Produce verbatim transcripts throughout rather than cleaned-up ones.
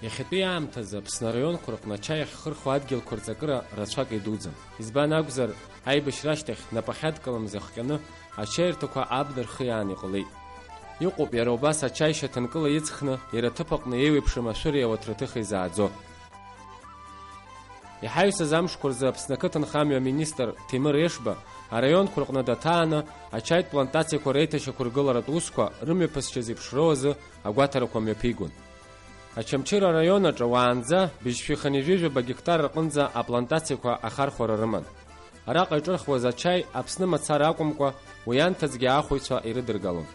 Иахьатәи аамҭазы Аԥсны араионқәа рҟны ачаи ахьхырхуа адгьылқәа рҵакыра рацәак идуӡам. Избан акәзар, аибашьра ашьҭахь нап ахьадкылам зыхҟьаны ачаирҭақәа абна рхиааны иҟалеит. Иҟоуп иара убас ачаи шьаҭанкыла иҵхны, иара аҭыԥ аҟны еиуеиԥшым ашәыреи ауаҭраҭыхи зааӡо. Иҳаҩсыз амшқәа рзы Аԥсны ақыҭанхамҩа аминистр Ҭемыр Ешба араионқәа рҟны даҭааны ачаитә плантациақәа реиҭашьақәыргыларатә усқәа рымҩаԥысшьа зеиԥшроу азы агәаҭарақәа мҩаԥигон. Очамчыра араион аҿы уаанӡа быжьшәи хынҩажәи жәаба гектар рҟынӡа аплантациақәа ахархәара рыман. Араҟа иҿырхуаз ачаи Аԥсны мацара акәымкәа, уи анҭыҵгьы аахәаҩцәа ирыдыргалон.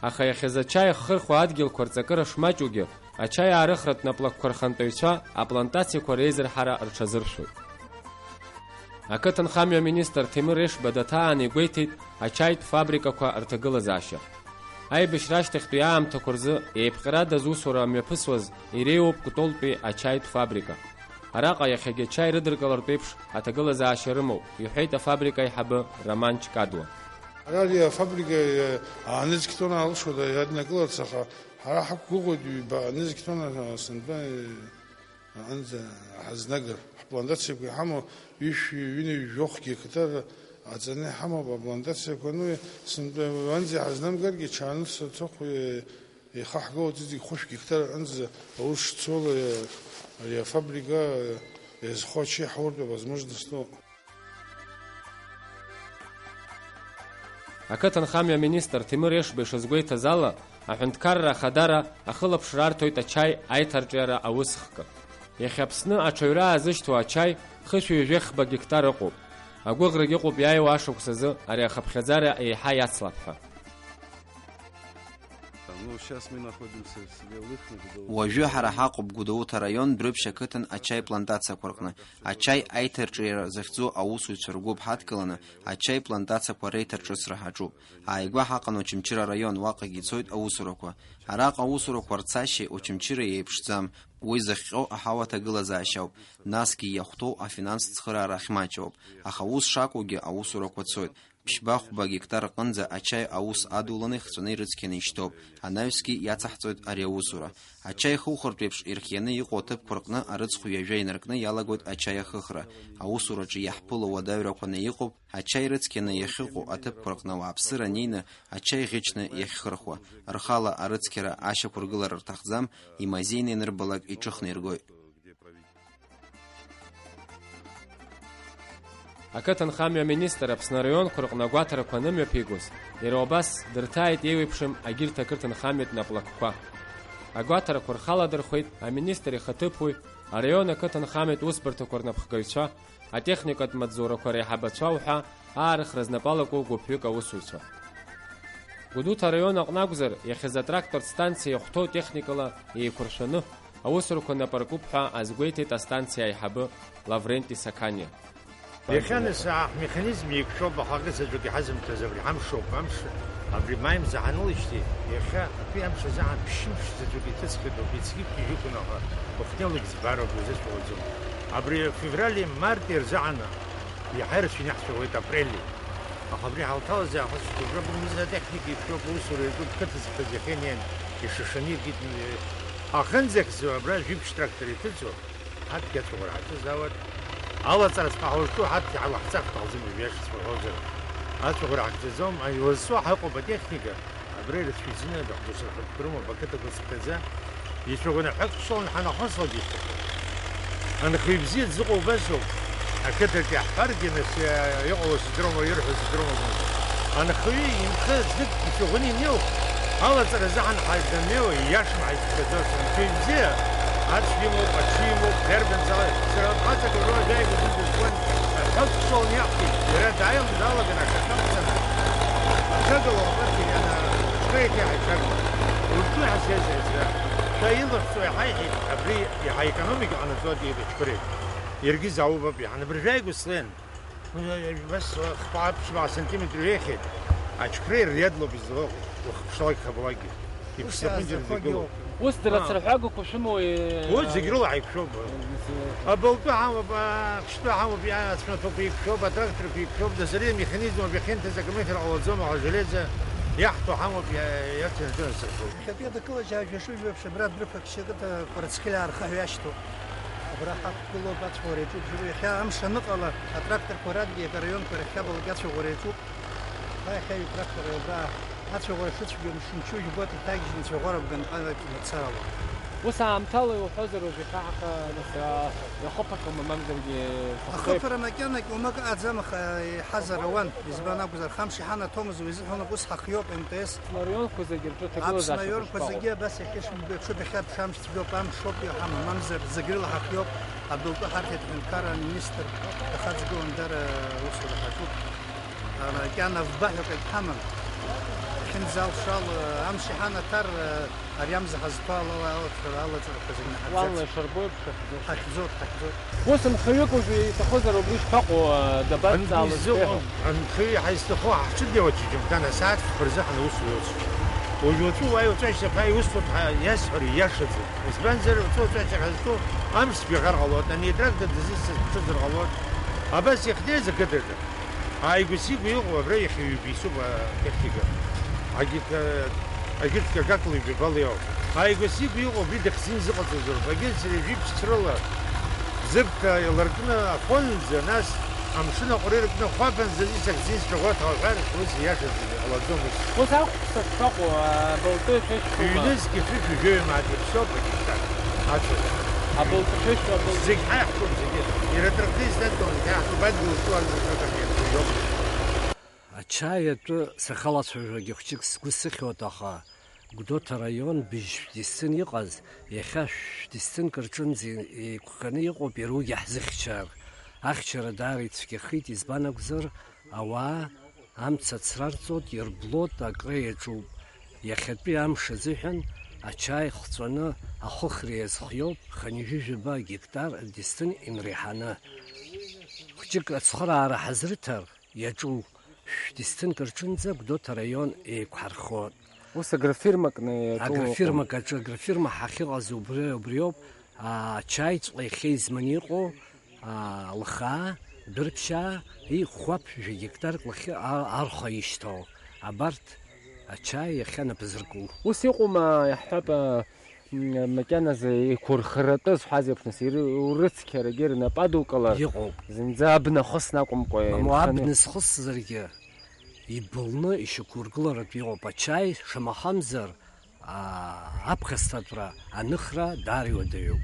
Аха иахьазы ачаи аххырхуа адгьылқәа рҵакыра шмаҷугьы, ачаи аарыхратә наплакқәа рхантәаҩцәа аплантациақәа реизырҳара рҽазыршәоит. Ақыҭанхамҩа аминистр Ҭемыр Ешба даҭааны игәеиҭеит ачаитә фабрикақәа рҭагылазаашьа. Аибашьра ашьҭахьтәи аамҭақәа рзы еиԥҟьарада зусура мҩаԥысуаз иреиуоуп Кәтолтәи ачаитә фабрика. Араҟа иахьагьы ачаи рыдыркылартә еиԥш аҭагылазаашьа рымоуп, иҳәеит афабрика аиҳабы Роман Чкадуа. Ара ари афабрика, э, нызқь тонна алшоит, э, иаднакыларц, аха ҳара ҳақәгәыӷуеит ҩба нызқь тонна, э, сынтәа, э, аҟынӡа ҳазнагар. Ҳплантациақәа иҳамоу ҩышәи ҩынҩажәохә гектар аҵаны иҳамоуп аплантациақәа. Ну, сынтәа уанӡа иҳазнамгаргьы, ҽаанырцә аҭыху, э, ихаҳгылоит зегь хәышә гектар аҟынӡа аус шцола, э, ари афабрика, э, иазхо ачаи ҳауртә возможность ыҟоуп. Ақыҭанхамҩа аминистр Ҭемыр Ешба ишазгәеиҭаз ала, аҳәынҭқарра ахадара ахылаԥшра арҭоит ачаи аиҭарҿиара аусхк. Иахьа Аԥсны аҽаҩра аазышьҭуа ачаи хышәи жәеи-хԥа гектар ыҟоуп. Агәыӷрагь ыҟоуп иааиуа ашықәс азы ари ахыԥхьаӡара еиҳа иацлап ҳәа. Ну, сейчас мы находимся в селе Лыхново. Уажәы ҳара ҳаҟоуп Гәдоуҭа араион Дәрыԥшь ақыҭан ачаи плантациақәа рҟны. Ачаи аиҭарҿиара захьӡу аусуҩцәа ргәыԥ ҳадкыланы, ачаи плантациақәа реиҭарҿыцра ҳаҿуп. Ааигәа ҳаҟан Очамчыра араион, уаҟагьы ицоит аусурақәа. Араҟа аусурақәа рцашьеи Очамчыреи еиԥшӡам, уи зыхҟьо аҳауа аҭагылазаашьа ауп, насгьы иахәҭоу афинанстә цхыраарахь маҷ ауп, аха ус шакәугьы аусурақәа цоит. Ԥшьба-хәба гектар аҟынӡа ачаи аус адуланы ихҵәаны ирыцқьаны ишьҭоуп, анаҩсгьы иацаҳҵоит ари аусура. Ачаи хухыртә еиԥш ирхианы иҟоу аҭыԥқәа рҟны арыцхә ҩажәа инаркны иалагоит ачаи ахыхра. Аусураҿы иаҳԥыло уадаҩрақәаны иҟоуп, ачаи рыцқьаны иахьыҟоу аҭыԥқәа рҟны ауааԥсыра неины ачаи ӷьычны иахьхырхуа. Рхала арыцқьара ашьақәыргылара рҭахӡам, имазеины ианырбалак иҿыхны иргоит. Ақыҭанхамҩа аминистр Аԥсны араионқәа рҟны агәаҭарақәа анымҩаԥигоз, иара убас дырҭааит еиуеиԥшым агьырҭ ақыҭанхамҩатә наплакқәа. Агәаҭарақәа рхаладырхәеит аминистр ихаҭыԥуаҩ, араион ақыҭанхамҩатә усбарҭақәа рнапхгаҩцәа, атехникатә маҵзурақәа реиҳабацәа уҳәа аарыхра знапалаку гәыԥҩык аусуҩцәа. Гәдоуҭа араион аҟны акәзар, иахьазы атрактортә станциа иахәҭоу техникала еиқәыршәаны аусурақәа напаркуп ҳәа азгәеиҭеит астанциа аиҳабы Лавренти Сақаниа. Иахьа нас аҳ-, механизм еиқәшәоуп, аха акы заҵәык иҳазымҭаз абри ҳамшоуп, амш, абри маимза ҳанылеижьҭеи, иахьа атәи амш азы ҳа ԥшьымш заҵәык иҭысхит ауп, иацгьы ԥшьыжәықәын, аха Кәыхәнелыгь збароуп, иузыцәуаӡом. Абри феврали марти рзыҳәан иаҳа ирацәаны иаҳцәыруеит апрели. Аха абри ҳалҭалаз аахыс шьҭыбжьы абырмыза атехника иқәшәоуп, аусура иаҿуп, қыҭа зқьыз иахьа инеин, ишышаны иркит, ахынӡахьӡо абра жәиԥшь трактор иҭыҵуа, ҳадгьы ацәаӷәара ҳаҭызаауеит. Алаҵара ҳауртәу ҳадгьы ҳалаҳҵар ҳҭахӡам, ижәиашаҵәҟьа уҳәозар. Ацәаӷәара ҳагӡаӡом, ани лассы ҳаҟоуп атехника. Абра ирацәаҩӡаны адоҳбыжьрақәа рымоуп, ақыҭақәа зхьӡа, ицәаӷәаны ҳәак шсоуны ҳанахәыцлак ишьҭахьоу. Анхаҩы бзиа дзыҟоу убасоуп. Ақыҭаҿ иаҳҳәаргьы, нас, иа-, иҟало сыздыруама, ирҳәо сыздыруама. Анхаҩы имхы знык ицәаӷәаны инеиуп. Алаҵара азыҳәан ҳаиднамеиуа, ииашам ҳаицәшәаӡоз. Анхаҩы бзиа, ацә имоуп, аҽы имоуп, дарбанзаалак. Сара лхаҵа гәырҩа жәаҩа дызкуан, аҳәоит школ иақәтәеит. Иара дааиуан, далаган ашафиор дцаны. Аҽага лаҟәырҵ иана, ацәкы еиҭа иҳаицәажәон. Уажәтәи ҳазеизырза, шәа илыхьӡо иҳаиҳәеит, абри иаҳа економика ҟанаҵоит иеиԥш ачкыреи. Иаргьы заубап, иҳан абыржәы ааигәа слеин. Бас хԥа-ԥшьба сантиметр ҩеихьеит. Ачкреи риадлоуп излоу, уахԥшлак хабалакгьы. Иԥшӡахәыҷра зегьы ыҟоуп. Ус дара, аа, цырҳәагақәа шәымоу, э, урҭ зегь рыла ҳаиқәшәоуп. Абылтәы ҳамоуп, аԥштәы ҳамоуп, ацәмаҭәақәа еиқәшәоуп, атракторқәа еиқәшәоуп, дасу амеханизмқәа иахьынҭаз акы мыхьыр ҟалаӡом, аха железо Иаҳҭо ҳамоуп, иа-, иаҭәа рҿынасырхоит. Иахьатәи адгылаџьаа жәа-шыжәаҩа ԥшьабра адәырԥагьшьагыт акәарацхьы аархаҳәашьҭоуп. Абра ҳақәгылоуп, ацәгьара иаҿуп, џьара иахьа амш аныҟала, атракторқәа радгьы акараионқәа рахьтә абалак ацәаӷәара иаҿуп. Ҳа иахьа ҩ-тракторла абра ацәаӷәара шыцәгьоу мшынчу жәбоит, иҭагьежьны ацәаӷәара бганҟьа мацарала. Ус аамҭала иуҳәозар, уажә иахьа ҳаха, нас, а, иахыԥахьоума, мамзаргьы фахеип? Ахыԥара макьанагь уамак ыҟаӡам, аха иҳазар ауан, избан акәзар, хамш иҳанаҭомызт, уи изыҳәан ус ҳахиоуп, М Т С. Араионқәа зегьы рҿы аҭагылазаашьа Аԥсны араионқәа шԥаҟоу? Зегьы абас иахьышәымбо еиԥш, даҽа ԥшамш цәгьоуп, амш ауп иҳамам, мамзар зегь рыла ҳахиоуп, абылтәы ҳарҭеит аҳәынҭқарра аминистр дахаҵгылан, дара усура ҳаҿуп. Макьана фба ҳәа акагь ҳамам. Иахьынӡалшо ала, амш иҳанаҭар, ари амза ҳазҭо ала, ала, алаҵәара, алаҵәарақәа зегьы наҳагӡац. Уалла ишарбо еиԥш ҳахьӡоит. Ҳахьӡоит, ҳахьӡоит. Ус нхаҩык уажәы иҭахозар убри шԥаҟоу, дабацҵаалоз? Анхаҩы ҳаизҭаху ҳаҽырдиуа ачыжьымҭан асааҭ фба рзы ҳанаусуа иоуцәгьа. Уажә уаҵәы уааи уаҵәашьҭахь ааи усҭоит ҳәа иасҳәар ииашаӡам. Избанзар, уаҵәы уаҵәашьҭахь ҳазҭоу амш сбиахар ҟалоит, ани атрактор дазыссыр ԥҽыӡыр ҟалоит. Абас иахьнеиз ақыҭаҿы. Ааигәа-сигәа иҟоу абра иахьа ҩба исоуп, а, техника. Агит-, а, агьырҭ какакла ҩбабала иоуп. Ааигәа-сигәа иҟоу абри дахьзин зыҟаҵазароуп. Агьырҭ зегьы жәиԥшьцәрыла зыбка иларкны афонынӡа, нас амшын аҟәара иркны хәаԥынӡа исахьзин сшәаӷәа ҭалҳәар, ус ииашаӡаны иҟалаӡомызт. Ус акәхап шԥаҟоу, абылтәы шәышәҭума? Ҩнызқь фышәи жәаҩа мааҭ иаԥсоуп агектар ацәаӷәара. Абылтәы шәышәҭ, абылтә. Зегь ҳаиаҳтәуп, зегьы. Иара атракторист дадтәалан, иаҳтәуп, адгьыл зтәу азаҵәык аҿы ианцәажәо. Ачаи атәы сахьалацәажәогьы хәҷык сгәы сыхьуеит, аха Гәдоуҭа араион быжь шәдисцын иҟаз, иахьа шәдисцынк рҿынӡа еиқәханы иҟоуп, иара уигьы ҳзыхьчар. Ахьчара даара ицәгьахеит, избан акәзар, ауаа амца ацрарҵоит, ирблоит, акра иаҿуп. Иахьатәи амш азыҳәан ачаи хҵәаны ахыхра иазхиоуп, хынҩажәи жәаба гектар адисцын инреиҳаны. Хәҷык ацхыраара ҳазрыҭар, иаҿу шәдисцынк рҿынӡа Гәдоуҭа араион еиқәҳархоит. Ус агрофирмакны иаҿу ыҟоума? Агрофирмак аҿы, агрофирма ҳахьыҟаз убри, убриоуп, а, ачаиҵәҟьа иахьа изманы иҟоу, а, лхаа, дәырԥшьаа, и хәаԥ жәа гектарк лахьы а-, арха ишьҭоу. Абарҭ ачаи иахьа нап зырку. Ус иҟоума, иаҳҳәап, а, М, макьаназы иқәырхаратәы зҳәаз еиԥш, нас, ир-, урыцқьарагьы рнапы адукылар, иҟоуп, зынӡа абна хысны акәымкәа, мамоу, инханы. Абна зхысзаргьы, ибылны ишьақәыргыларатә иҟоуп. Ачаи, шамахамзар, а, аԥхасҭатәра аныхра даара иуадаҩуп.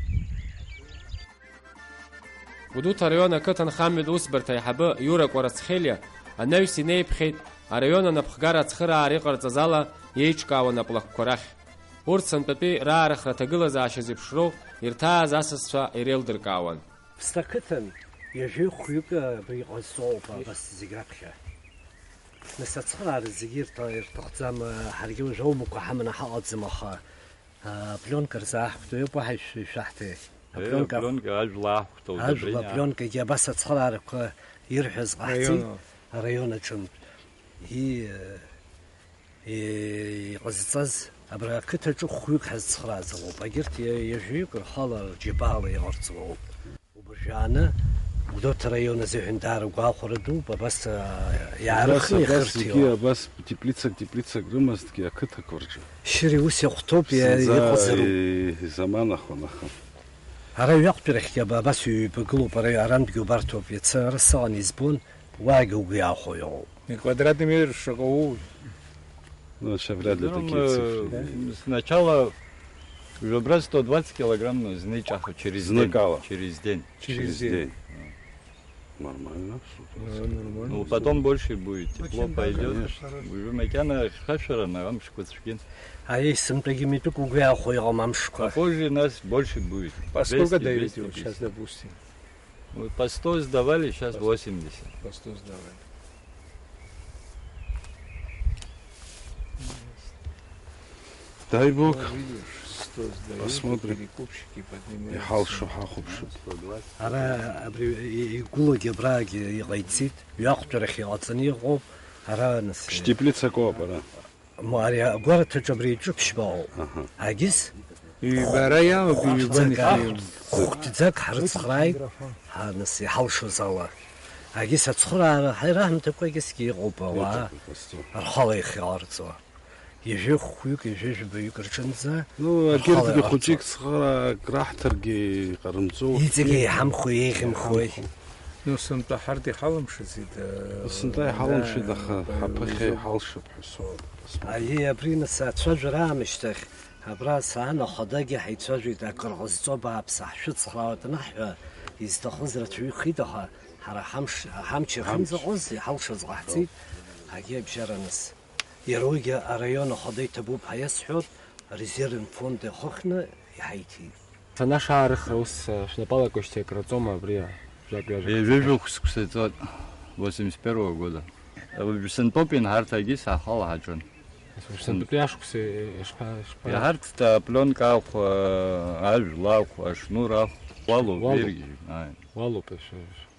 Гәдоуҭа араион ақыҭанхамҩатә усбарҭа аиҳабы Иура Кәарацхелиа анаҩс инеиԥхьеит араион анапхгара ацхыраара иҟарҵаз ала иеиҿкаауан аплакқәа рахь. Урҭ сынтәатәи раарыхра аҭагылазаашьа зеиԥшроу ирҭааз асасцәа иреилдыркаауан. Ԥсҭа қыҭан ҩажәаҩык хәҩык абри иҟазҵо ауп, абас зегь раԥхьа. Нас ацхыраара зегьы ирҭа-, ирҭахӡам, ҳаргьы уажә аумақәа ҳаманы ҳаҟаӡам, аха, а, пленка рзы ааҳхәҭоу иоуп, уаҳа ишәы-, ишәаҳҭеи? Э, апленка, апленка ажәла аҳхәҭоу, ажәла, адабриа. Апленкагьы абас ацхыраарақәа ирҳәаз ҟаҳҵеит. Араион аҿынтә. И, э, Иҟазҵаз абра ақыҭаҿы хәҩык ҳазцхрааз ыҟоуп. Агьырҭ иа-, ҩажәаҩык рхала рџьабаала иҟарҵауа ыҟоуп. Убыржәааны Гәдоуҭа араион азыҳәан даара гәахәара дууп, абас, а, иаарыхны абас, абас ихырҭиуа. Егьи абас теплицак, теплицак рымазҭгьы ақыҭақәа рҿы. Шьыри ус иахәҭоуп, иа-, зынӡа иҟазароуп. И-, изаманахуан, аха. Ара ҩақәтәарахьгьы аба-, абас ҩба гылоуп, ара арантәгьы убарҭоуп, иацы ара сыҟан избон, уаагьы угәы иаахәо иҟоуп. Квадратный метр шаҟа уоуи? Ну, сейчас вряд ли такие цифры. Сначала уже брать сто двадцать килограмм, но зны иаҿахо через день. Зныкала. Через день. Через день. Нормально, супер. Да, нормально. Ну, потом больше будет, тепло пойдёт. Конечно. Уже макьана хьшәашәараны амшқәа цәгьан. Аиеи, сынтәагьы митәык угәы иаахәо иҟам амшқәа. А позже нас больше будет. По сколько даёте вот сейчас, двести, двести пятьдесят, допустим? Мы по сто сдавали, сейчас восемьдесят. По сто сдавали. Дай Бог. Ну, видишь, сто сдают, посмотрим. Перекупщики поднимаются. Иҳалшо ҳахәаԥшып. Ара абри и-, игәылагьы абраагьы иҟаиҵеит, ҩақәтәарахь иҟаҵаны иҟоуп, ара нас. Ԥшь-теплицак ауп ара. Ма ари агәараҭаҿы абри иҿы ԥшьба ыҟоуп. Аҳа. Агьыс? Ҩба ара иамоуп, ҩба хәҭӡак, нихаҩым. Хәҭӡак ҳрыцхрааит, ҳа, нас иҳалшоз ала. Агьыс ацхыраара ҳара ҳамҭакәагьысгьы иҟоуп ауаа. Иҟоуп, иҟоу. Рхала ихьаарҵо. Ҩажәи хәҩык, ҩажәи жәабаҩык рҿынӡа. Ну, рхала егьырҭгьы иҟарҵо. Хәыҷык цхыраак раҳҭаргьы иҟарымҵо. Иҵегьы еиҳамхо, еиӷьымхои. Еиҳамхо. Ну, сынтәа ҳарҭ иҳалымшаӡеит, э, сынтәа иҳалымшеит, да, аха да, ҳаԥыхьа узы- иҳалшап ҳәа соуп. Аиеи, абри нас ацәажәара аамышьҭахь, абра саан ахадагьы ҳаицәажәеит, акыр ҟазҵо бааԥс ҳшәыцхраауеит анаҳҳәа, изҭахыз рацәаҩыхеит, аха ҳара ҳамш-, ҳамч Ҳамч. Иахьынӡаҟаз, иҳалшаз ҟаҳҵеит, Ҳо. Агьи абжьара нас. Иара уигьы араион ахада иҭабуп ҳәа иасҳәоит, арезервтә фонд иахыхны иҳаиҭеит. Санашаарыхра ус, э, шәнапалақәа шьҭеикраҵома абри, э, жәак-ҩажәак? Ҩажәа шықәса ицоит, восемьдесят первого года. Уажә сынтәоуп инҳарҭагьы саахала ҳаҿын. Уажә сынтәатәи ашықәса, э, ишԥа-, ишԥа- Иҳарҭт апленка ахә, э, ажәла ахә, ашнур ахә, уалоуп, уалоуп. Иргьы, ааи. Уалоуп, ишәа-,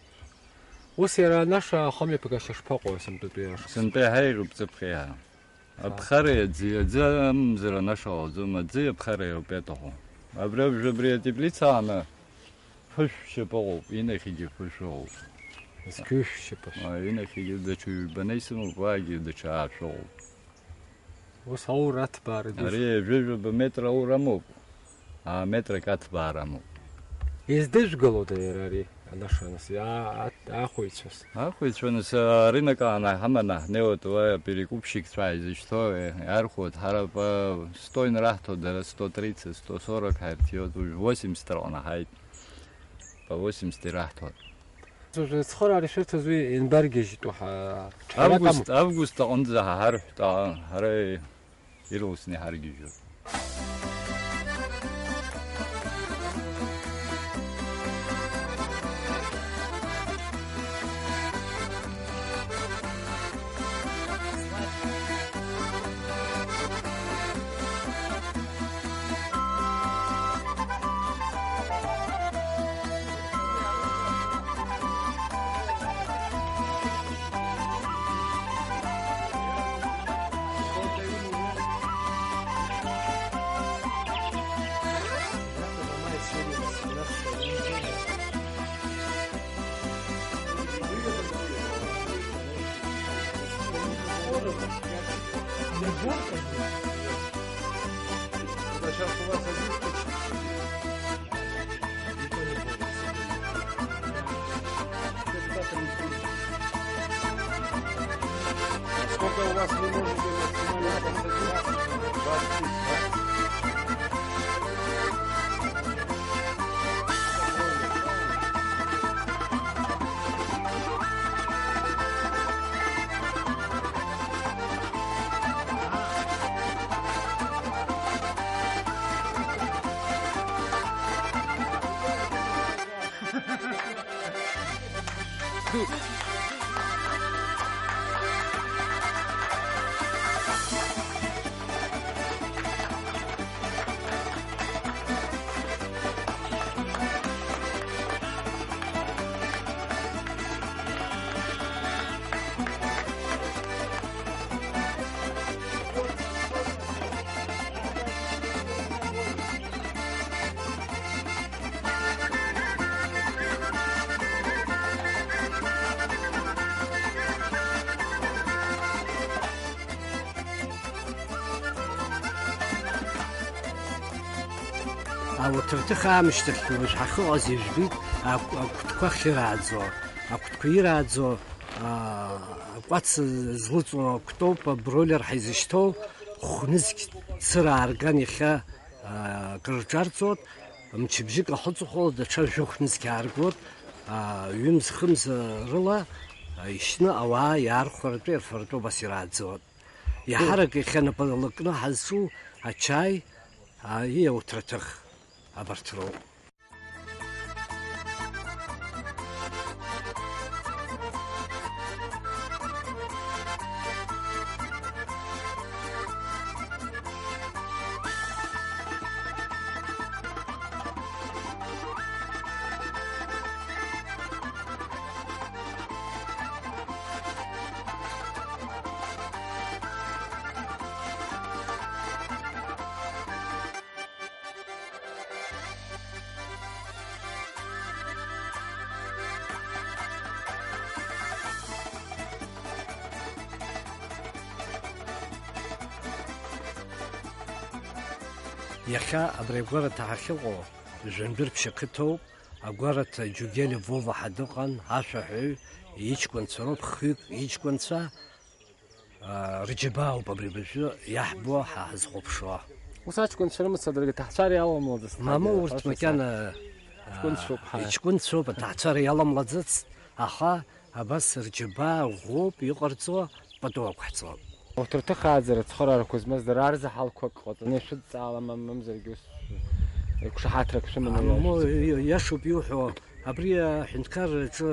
ус иара анаша ахымҩаԥгашьа шԥаҟоу сынтәатәи ашықәса? Сынтәа иҳаиӷьуп ҵыԥх еиҳа. Аԥхареи аӡи, аӡы амзар анаша ҟалаӡом, аӡи аԥхареи ауп иаҭаху. Абри абжа абри атеплица ааны ԥышә шьапы ыҟоуп, инахьгьы ԥышә ыҟоуп. Зқьышә шьапы. А, инахьгьы даҽа ҩбаны исымоуп, уаагьы даҽа аашәа ыҟоуп. Ус аура аҭбаара ду. Ари ҩажәа метр аура амоуп. Аа, метрак аҭбаара амоуп. Издыжәгалода иара ари, анаша, нас, иа-, аҭ-, ахәаҩцәас? Ахәаҩцәа, нас, арынок аан ҳаманы ҳнеиуеит, уа аперекупщикцәа ааизышьҭоу, иаархәоит, ҳара по сто инраҳҭоит, дара сто тридцать, сто сорок ҳаирҭиуеит, уажә восемьдесят рҟны ҳааит, по восемьдесят ираҳҭоит. Уажәы ацхыраара шәырҭаз уи ианбаргьежьтәу ҳа-, ҳәарак амоуп? Август, август аҟынӡа ҳаҳарҳәт, а, ҳара Ирласны иҳаргьежьуеит. Сейчас у вас один. Сколько у вас не можете максимально посадить? Двадцать тысяч, да? Урҭ рҭыха аамышьҭахь уажә ҳахьыҟаз ижәбеит, акә-, акәтқәа ахьырааӡо, акәтқәа ирааӡо, аа, акәац злыҵуа акәтоуп, абройлер ҳаизышьҭоу, хә-нызқь цыра аарган иахьа, аа, акрырҿарҵоит, мчыбжьык ахыҵыхәала даҽа жәохә-нызқь ааргоит, аа, ҩымз-хымз рыла, аа, ишьны ауаа иаархәаратәы, ирфаратәы убас ирааӡоит. Иаҳарак иахьа напы лакны ҳазҿу ачаи, аа, иауҭраҭых абарҭ роуп. Иахьа абри агәараҭа ҳахьыҟоу жәандәырԥшь ақыҭоуп. Агәараҭа Џьугели Вова ҳәа дыҟан, ашәаҳәаҩ, иҷкәынцәа роуп, хҩык иҷкәынцәа. Аа, рџьабаа ауп абри абыржәы иаҳбо, ҳа ҳазхәаԥшуа. Ус аҷкәынцәа рымаца даргьы аҭаҳцәара иаламлаӡацт. Мамоу, ҳәа урҭ ҳәа макьана, ҳәа ҷкәынцәоуп, аа, ҳа. Иҷкәынцәоуп, аҭаҳцәара иаламлаӡацт, аха абас рџьабаа ӷәӷәоуп иҟарҵо, пату ақәҳҵо. Урҭ рҭыхааӡара, ацхыраарақәа змаз дара арзаҳалқәак ҟаҵаны ишәыдҵаалама, мамзаргьы ус еиқәшаҳаҭрак шәыманы? Мамоу, иашәҵа-, иа-, иашоуп иуҳәо, абри аҳәынҭқарраҿы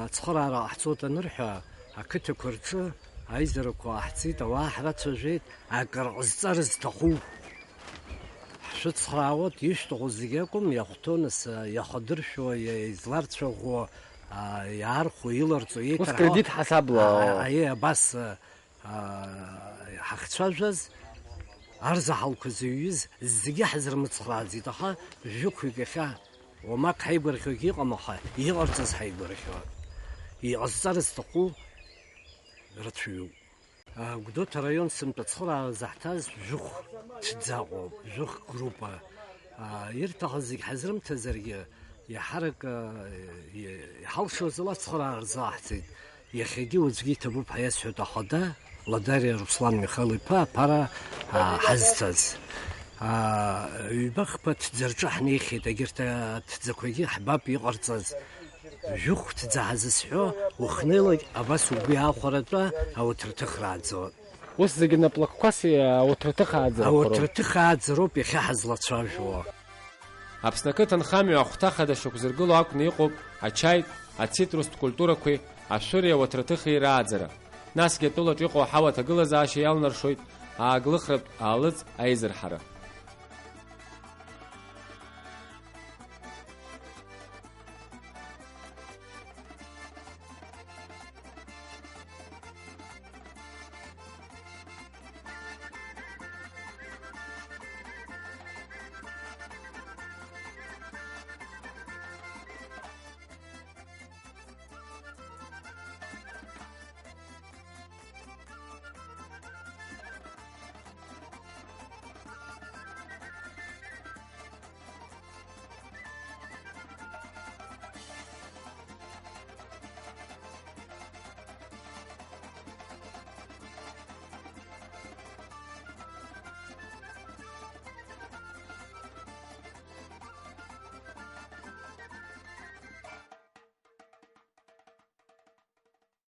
ацхыраара ҟаҳҵоит анырҳәа, ақыҭақәа рҿы аизарақәа ҟаҳҵеит, ауаа ҳрацәажәеит, акыр ҟазҵара зҭаху. Ҳшәыцхраауеит, ишәҭаху зегьы акәым, иахәҭоу нас, иахадыршәуа, изларцәаӷәо, а, иаархәо, иларҵо, ус еиҭарҳауа. Кредит ҳасабла. А, а, е, абас, а, ҳахцәажәаз, арзаҳалқәа зыҩыз зегьы ҳзырмыцхрааӡеит, аха жәохәҩык иахьа уамак ҳаигәырӷьогьы ыҟам, аха иҟарҵаз ҳаигәырӷьо, иҟазҵара зҭаху рацәаҩуп. А, Гәдоуҭа араион сынтәа ацхыраара заҳҭаз жәохә ҭӡаҟоуп, жәохә группа. А, ирҭахыз зегь ҳазрымҭазаргьы, иаҳарак, а, и-, иҳалшоз ала ацхыраара рзааҳҵеит. Иахьагьы уаҵәгьы иҭабуп ҳәа иасҳәоит ахада Ладариа Руслан Михаил-иԥа аԥара, а, ҳазҭаз. А, ҩба-хԥа ҭӡа рҿы ҳнеихьеит, егьырҭ аҭӡақәагьы ҳбап иҟарҵаз. Жәохә ҭӡа ҳазысҳәо, ухнеилак абас угәы иаахәаратәа ауаҭраҭых рааӡо. Ус зегьы наплакқәас ауаҭраҭых ааӡарақәа роуп. Ауаҭраҭых ааӡароуп иахьа ҳазлацәажәо. Аԥсны ақыҭанхамҩа ахәҭа хада шьақәзыргыло акәны иҟоуп ачаи, ацитрустә культурақәеи, ашәыреи ауаҭраҭыхи рааӡара. Насгьы атәылаҿ иҟоу аҳауа аҭагылазаашьа иалнаршоит ааглыхратә аалыҵ аизырҳара.